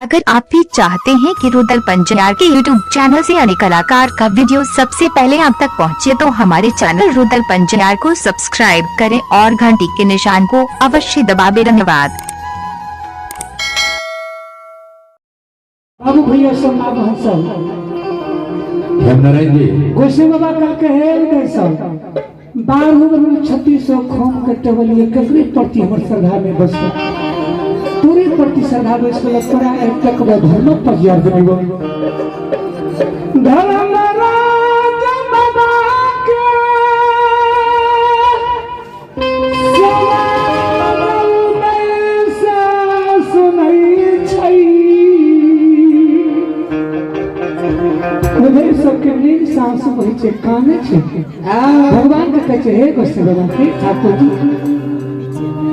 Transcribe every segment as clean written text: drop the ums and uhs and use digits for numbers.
अगर आप भी चाहते हैं कि रुदल पंजियार के YouTube channel से अन्य कलाकार का वीडियो सबसे पहले आप तक पहुंचे तो हमारे चैनल रुदल पंजियार को सब्सक्राइब करें और घंटी के निशान को अवश्य दबावें। धन्यवाद। बाबू भैया सब माँ बहन सब हेमनारायण जी गोसाई बाबा कहलकै हे उदय सब 12 3600 खोम के टेबलिए ककरे प्रति हमर श्रद्धा में बस तोरे प्रति श्रद्धा बस गेल तोरा एक तक धर्म परियार बनेबो। धर्म राज बाबा के सवाल उदय से सुनै छै। उदय सबके नीक साँस बहै छै, कानै छै, भगवान के कहै छै हे गोसाई बाबा, हे ठाकुर जी,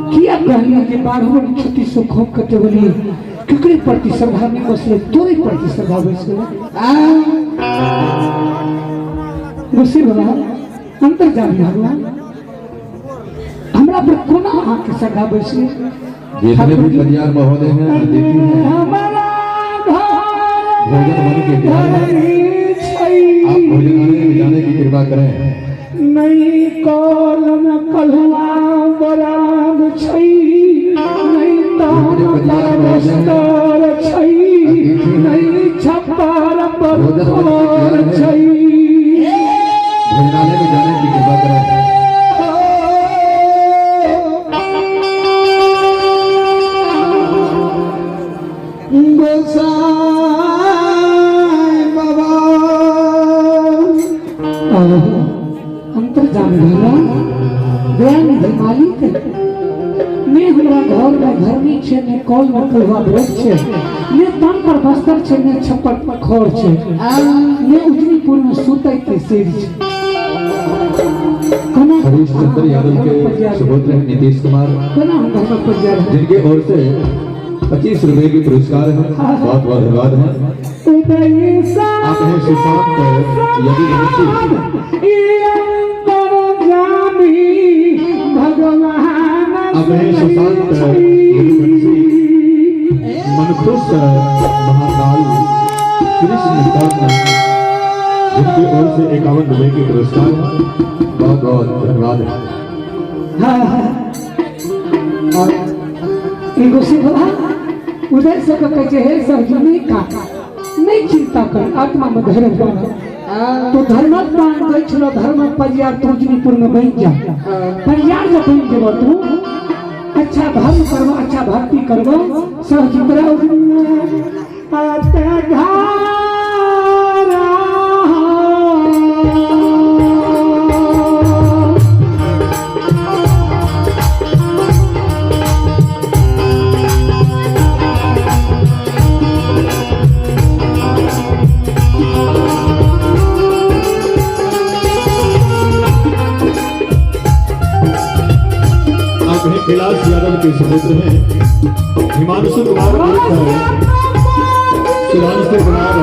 किया कहलियै जे 12 3600 खोप कटे बोलिए केकरे प्रति श्रद्धा नहीं बसले, तोरे प्रति श्रद्धा बसले। गोसाई बाबा अंतर जानी भगवान हमरा पर कोना अहाँके श्रद्धा बैसले। जितने भी परियार महोदय हैं, अतिथि हैं, हमारा भोजन बन के तैयार है। आप भोजनालय में जाने की कृपा करें। नहीं कलम कलुआ बराग छै, नहीं तान पर बस्तर छै, नहीं छप्पर पर खोर छै। भोजनालय में जाने की कृपा करें। गोसाई बाबा अंतर्जामी भगवान दयानिधि मालिक, ने हमरा घर में घरनी छै, ने कल में कलुआ व्रत छै, ने तन पर बस्तर छै, ने छप्पर पर खर छै, ने उजनीपुर में सुतै के शेर छै। कोना हरीश चंद्र यादव के सुपुत्र हैं नीतीश कुमार, कोना हम धर्म पर जा रहे जिनके ओर से 25 रुपए की पुरस्कार है। बहुत बहुत धन्यवाद है। आप हैं सुशांत यदुवंशी, भगवान आप हैं सुशांत यदुवंशी, मनखुश महाकाल कृष्ण कर्ण, जिनकी ओर से 51 रुपए के पुरस्कार है। बहुत बहुत धन्यवाद है। हाँ हाँ, और एगो से बाबा उदय से कहै छै हे सरजी, नहीं का नहीं चिंता कर, आत्मा में धैर्य बांध। तो धर्मक बांध दै छलो, धर्मक परियार तू उजनीपुर में बनि जा। परियार जब बनि जेबो तू, अच्छा धर्म करबो, अच्छा भक्ति करबो, सहजी तोरा उजनी में आते घारा। आप हैं कैलाश यादव के सुपुत्र हैं हिमांशु कुमार उर्फ सुधांशु कुमार,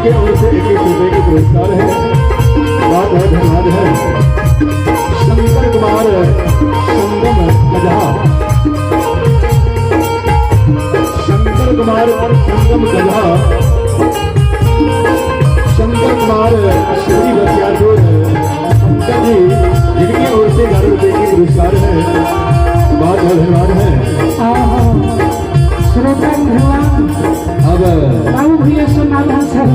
जिनके ओर से 21 रुपए के पुरस्कार है, बहुत बहुत धन्यवाद है। शंकर कुमार संगम गजा, शंकर कुमार संगम गजा, शंकर कुमार श्री बख्तियारपुर पंकज जी, जिनकी ओर से 11 रुपए के पुरस्कार है, बहुत बहुत धन्यवाद है। श्रोता धन्यवाद। अब बाबू भैया सुनाल सर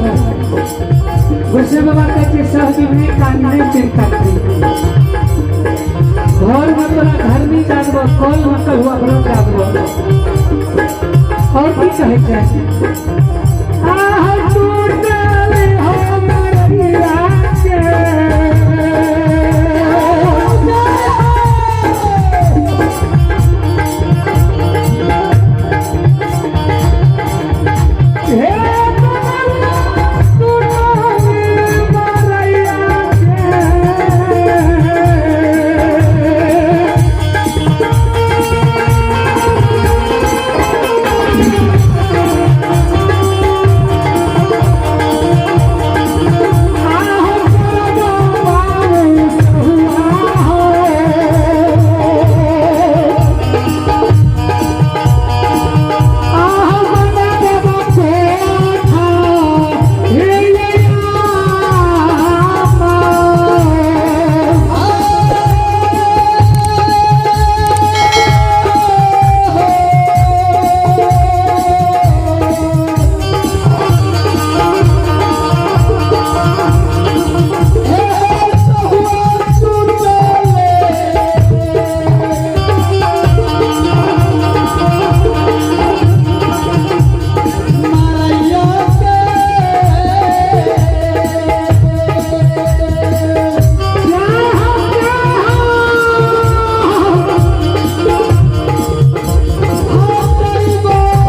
गोसे बाबा कहते सहजीवनी कान नहीं चिंता करी, घर में तोरा घर नहीं जानबो, कल में कहुआ अपनो जानबो। और की कहे छै, आह टूटल हो मरैया के, हे टूटल मरैया के।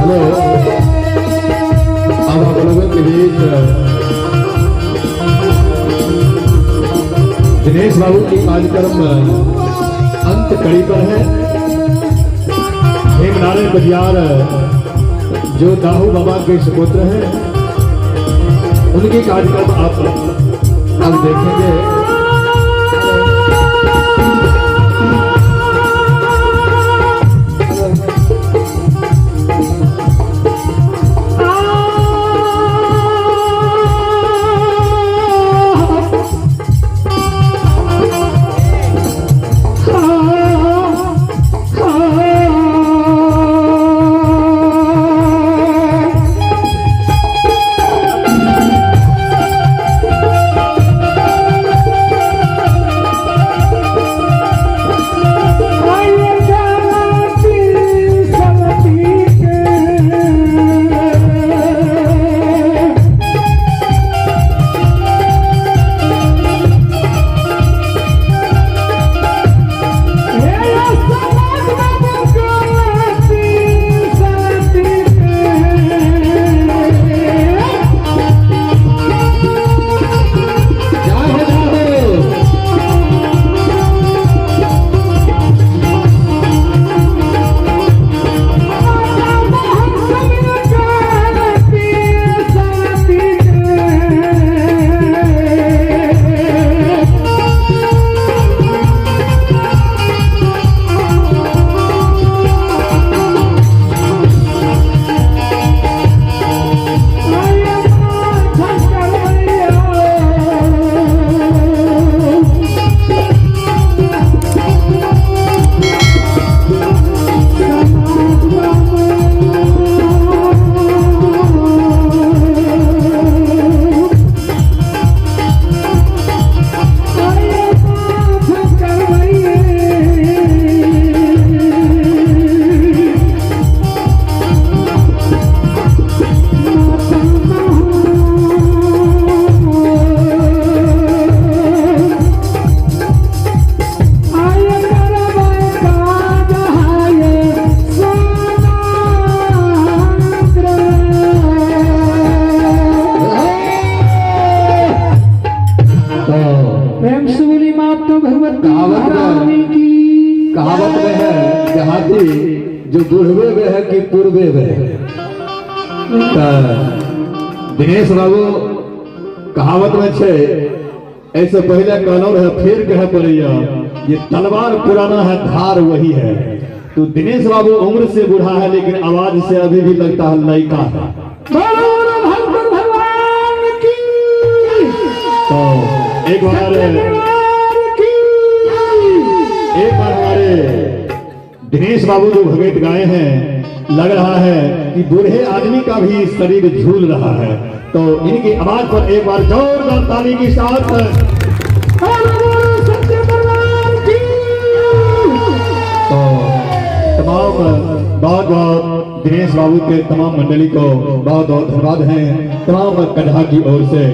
हेलो, अब आप लोगों के बीच दिनेश बाबू की कार्यक्रम अंत कड़ी पर है। हेमनारायण बजियार जो दाहू बाबा के सुपुत्र हैं, उनके कार्यक्रम आप अब देखेंगे। जय हो, जय हो। तो प्रेम से बोली माता भगवती कहावत में- महारानी की। कहावत में है देहाती, जो बुढ़वे में है कि पूर्वे में है। तो दिनेश बाबू कहावत में छे, ऐसे पहले कहलो रहे फिर कहे पड़ैया, ये तलवार पुराना है धार वही है। तो दिनेश बाबू उम्र से बूढ़ा है लेकिन आवाज से अभी भी लगता है लड़का है। बोलो शंकर भगवान की, तो एक बार दरबार की। एक बार हमारे दिनेश बाबू जो भगत गाए हैं, लग रहा है कि बूढ़े आदमी का भी शरीर झूल रहा है। तो इनकी आवाज पर एक बार जोरदार ताली के साथ। बोलो बोलो सच्चे दरबार की। तो तमाम बहुत बहुत दिनेश बाबू के तमाम मंडली को बहुत बहुत धन्यवाद है तमाम कढ़ा की ओर से।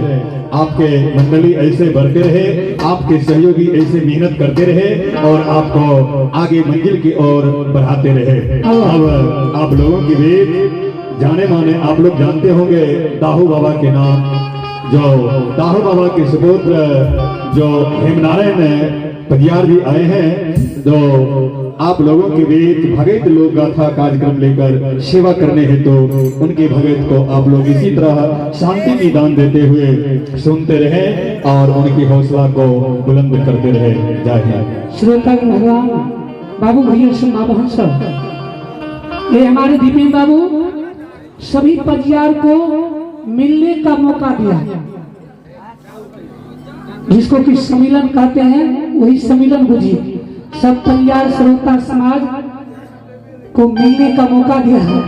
आपके मंडली ऐसे बढ़ते रहे, आपके सहयोगी ऐसे मेहनत करते रहे और आपको आगे मंजिल की ओर बढ़ाते रहे। अब आप लोगों के बीच जाने माने आप लोग जानते होंगे दाहू बाबा के नाम, जो दाहू बाबा के सुपुत्र जो हेमनारायण पजियार जी आए हैं, जो आप लोगों के बीच भगत लोक गाथा कार्यक्रम लेकर सेवा करने हेतु उनके भगत को आप लोग इसी तरह शांति की दान देते हुए सुनते रहे और उनकी हौसला को बुलंद करते रहे। जय हिंद। श्रोता भगवान बाबू भैया सब, माँ बहन सब, ये हमारे विपिन बाबू सभी पजियार को मिलने का मौका दिया, जिसको कि सम्मेलन कहते हैं, वही सम्मेलन बुझिए। सब पजियार श्रोता समाज को मिलने का मौका दिया है।